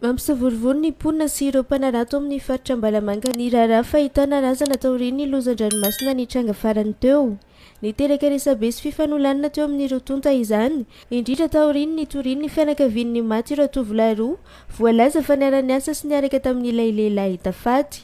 Mampisavorovoro ny mponina sy ireo mpanarato amin'ny faritra Ambalamanga ny raharaha fahitana razana taorian'ny loza an-dranomasina nitranga farany teo. Niteraka resabe sy fifanolanana teo amin'ireo tonta izany, indrindra taorian'ny nitorian'ny fianakavian'ny maty ireo tovolahy roa voalaza fa niara-niasa sy niaraka tamin'ilay lehilahy hita faty.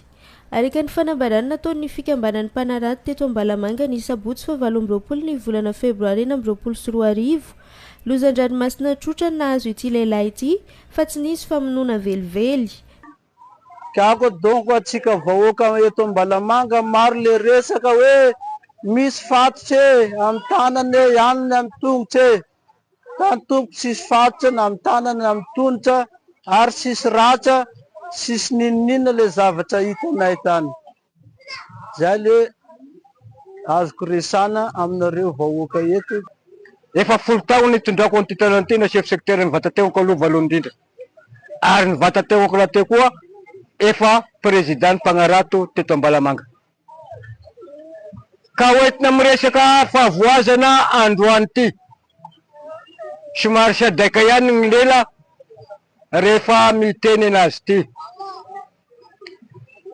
Araka ny fanambarana nataon'ny fikambanan'ny mpanarato teto Ambalamanga ny sabotsy faha 28 ny volana febroary 2026, loza an-dranomasina tsotra no nahazo ity lehilahy ity fa tsy nisy famonoana velively. Tiako donko atsika vahoaka eto Ambalamanga maro le resaka hoe misy fatotry e am tanana e any am tongotry e tany tompoko tsisy fatotra na am tanana na am tongotra ary tsisy ratra tsisy ninoninona le zavatra hitanay tany. Zay le azoko resana aminareo vahoaka eto. Efa folo taona nitondrako an'ity tanàna ity na chef secteur ny vatategnako aloha voalohany indrindra ary ny vatategnako rahateo koa efa président ny mpagnarato teto Ambalamanga. Ka hoentina miresaka fahavoazana androany ity. Somary sadaika ihany ny lela rehefa miteny anazy ity.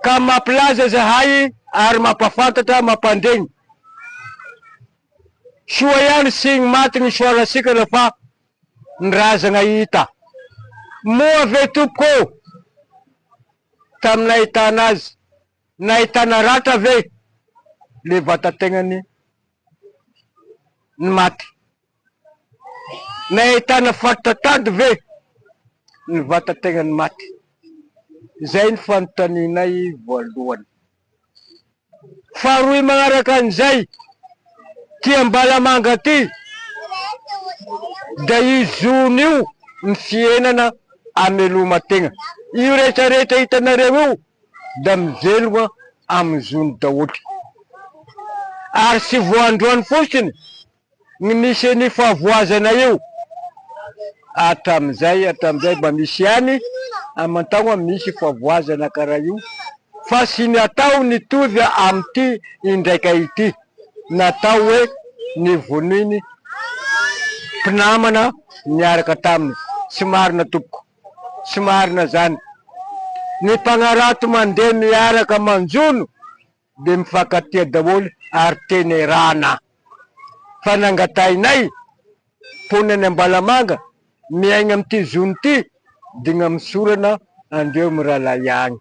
Ka mampilaza zahay ary mampafantatra mampandregny. Soa ihany sy ny maty ny soarasikana fa ny razagna hita. Moa ve tompoko ô, tamin'ny nahitana azy, nahitana ratra ve le vatategnany ny maty? Nahitana faritra tady ve ny vatategnany maty? Izay ny fanontanianay voalohany. Faharoy magnaraka an'izay, ty Ambalamanga ty dia io zony io ny fiainana ameloman-tegna. Io rehetra rehetra hitanareo io dia mivelogna amin'ny zony daholo. Ary tsy voandroany fotsiny ny misy an'io fahavoazana io hatramin'izay hatramin'izay mba misy ihany aman-taogna misy fahavoazana karaha io fa tsy ny atao nitovy amin'ity indraika ity natao hoe nivonoiny mpinamana niaraka taminy tsy marina tompoko tsy marina zany ny mpagnarato mandeha miaraka manjono dia mifankatia daholo ary tenerana fa nangatahinay mponina any Ambalamanga miaigna amin'ity zony ity digna misorana andreo mirahalahy agny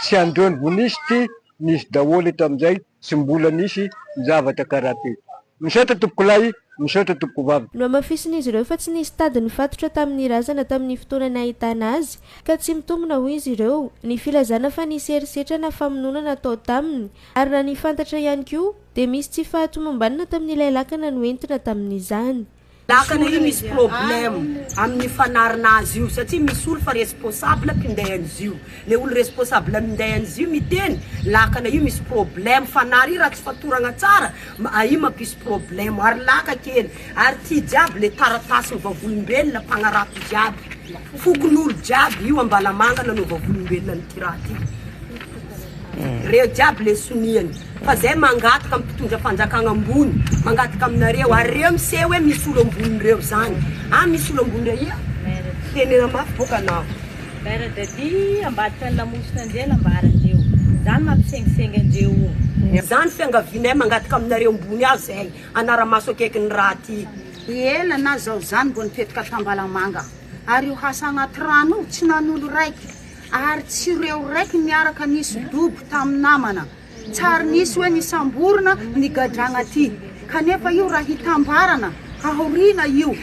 tsy andreo ny vo nisy ty nisy daholo eto amin'izay tsy mbola nisy zavatra karaha ty misaotra tompokolahy misaotra tompokovavy. Nohamafisin'izy ireo fa tsy nisy tady nifatotra tamin'ny razana tamin'ny fotoana nahitana azy ka tsy mitombina hoy izy ireo ny filazana fa nisy herisetra na famonoana natao taminy ary raha ny fantatra ihany koa dia misy tsy fahatomombanana tamin'ilay lakana noentina tamin'izany. Lakana io misy problème amin'ny fanarina azy io satria misy olo fa responsable mpinday an'izy io, le olo responsable minday an'izy io miteny lakana io misy problème fanary io raha tsy fatoragna tsara io mampisy problème ary laka kely ary ty jiaby le taratasy ny vavolombelona mpagnarato jiaby fokonolo jiaby io Ambalamanga nanao vavolombelona an'ity raha ty reo jiaby le soniany fa zay mangataka am mpitondra fanjakagna ambony mangataka aminareo ary reo miseho hoe misy olo ambonin'ireo zany ah misy olo ambonireo ia tenena mafy boka anao. Mère Daddy, ambadika ny lamosina ndrey nambarandreo. Zany mampisengisengy andreo o. Zany fiangavianay mangataka aminareo ambony aho zay anaramaso akaiky ny raha ty. Ela na zao zany mbo nipetraka tambalamanga ary io hasa agnaty rano io tsy nanolo raiky ary tsy reo raiky niaraka nisy dobo tamy namana tsary nisy hoe nisamborina nigadragna aty kanefa io raha hitambarana ahorina io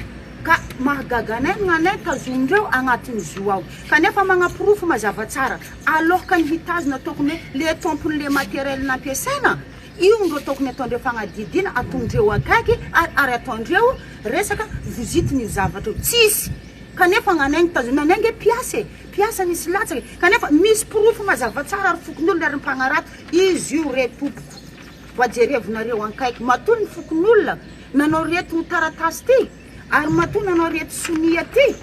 ka mahagaga anay gnanay tazomindreo agnatin'ny zo ao kanefa magnaporofo mazava tsara alohaka ny hitazona tokony hoe le tompon'le matériel nampiasaina Io ndro tokony ataondreo fagnadihadiana atondreo akaiky ary ary ataondreo resaka vozitiny io zavatra io tsisy kanefa gnanay ny tazomina anay nge mpiasa e mpiasa nisy latsaka e kanefa misy porofo mazava tsara ary fokonolona ary mpagnarato izy io re tompoko mba jerevonareo ankaiky matoa ny fokonolona nanao reto taratasy ty ary matoa nanao reto sonia ty.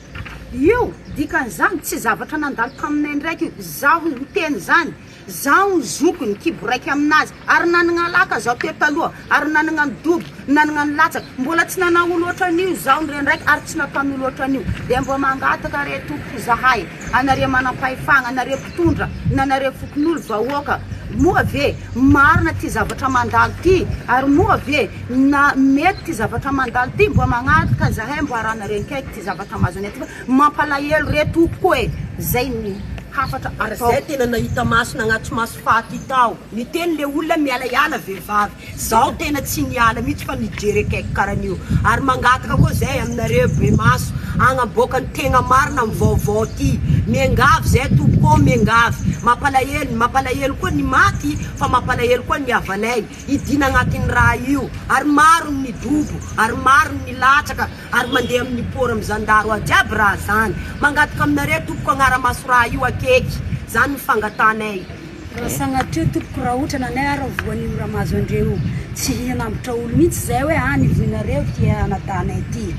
Io dikan'izany tsy zavatra nandalo taminay ndraiky io, zaho miteny zany, zaho ny zokiny, kibo raiky aminazy, ary nanagna laka zaho teo taloha, ary nanagna ny dobo, nanagna ny latsaka, mbola tsy nanao olo ohatran'io zaho ndraindraiky ary tsy nataon'olo ohatran'io, dia mba mangataka re tompoko zahay, anareo manampahefagna, anareo mpitondra, na anareo fokonolo, vahoaka, moa ve marina ty zavatra mandalo ty, ary moa ve na mety ty zavatra mandalo ty, mba mangataka zahay mba arahanareo akaiky. Ty zavatra mahazo anay ty fa mampalahelo re tompoko e! Zay ny hafatra Ary ataoko. zay tena nahita maso nagnatso maso faty tao. Niteny le olona mialaiala vehivavy. Zaho tena tsy niala mihitsy fa nijery akaiky karan'io. Ary mangataka koa zay aminareo be maso agnaboaka ny tegna marina am vaovao ty. Miangavy zay tompoko ô miangavy. Mampalahelo, mampalahelo koa ny maty fa mampalahelo koa ny havanay hidina agnatin'ny raha io. Ary maro ny nidobo, ary maro ny nilatsaka. Ary mandeha amin'ny port amin'ny zandaro ao jiaby raha zany. Mangataka aminareo tompoko agnaramaso raha io akeky. Zany ny fangatanay. Raha sagnatria tompoko raha ohatra nanay ary voan'io raha mahazo andreo io tsy hianambotra olo mihitsy zay hoe any voinareo ty anadahinay ty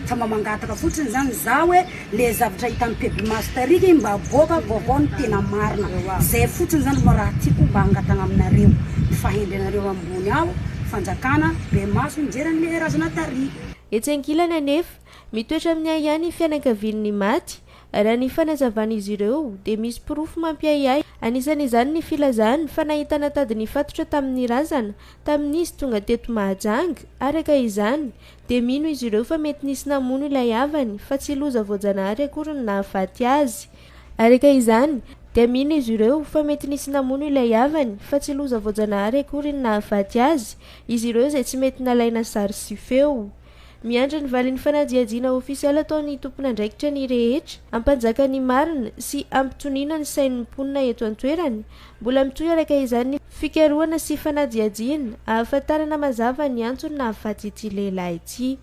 fa mba mangataka fotsiny zany za hoe le zavatra hitan'ny pebimaso tariky mba aboaka vaovao ny tena marina zay fotsiny zany mba raha tiako mba hangatagna aminareo ny fahendrenareo ambony ao fanjakana be maso mijery anle razana tary. Etsy ankilany anefa, mitoetra amin'ny ahiahy ny fianakavian'ny maty. Raha ny fanazavan'izy ireo dia misy porofo mampiahiahy, anisan'izany ny filazany fa nahitana tady nifatotra tamin'ny razana tamin'izy tonga teto Mahajanga. Araka izany, dia mino izy ireo fa mety nisy namono ilay havany fa tsy loza voajanahary akory no nahafaty azy. Araka izany, dia mino izy ireo fa mety nisy namono ilay havany fa tsy loza voajanahary akory no nahafaty azy. Izy ireo izay tsy mety nalaina sary sy feo. Miandry ny valin'ny fanadihadiana ofisialy ataon'ny tompon'andraikitra ny rehetra, hampanjaka ny marina sy hampitoniana ny sain'ny mponina eto an-toerana. Mbola mitohy araka izany ny fikarohana sy fanadihadiana ahafantarana mazava ny antony nahafaty ity lehilahy ity.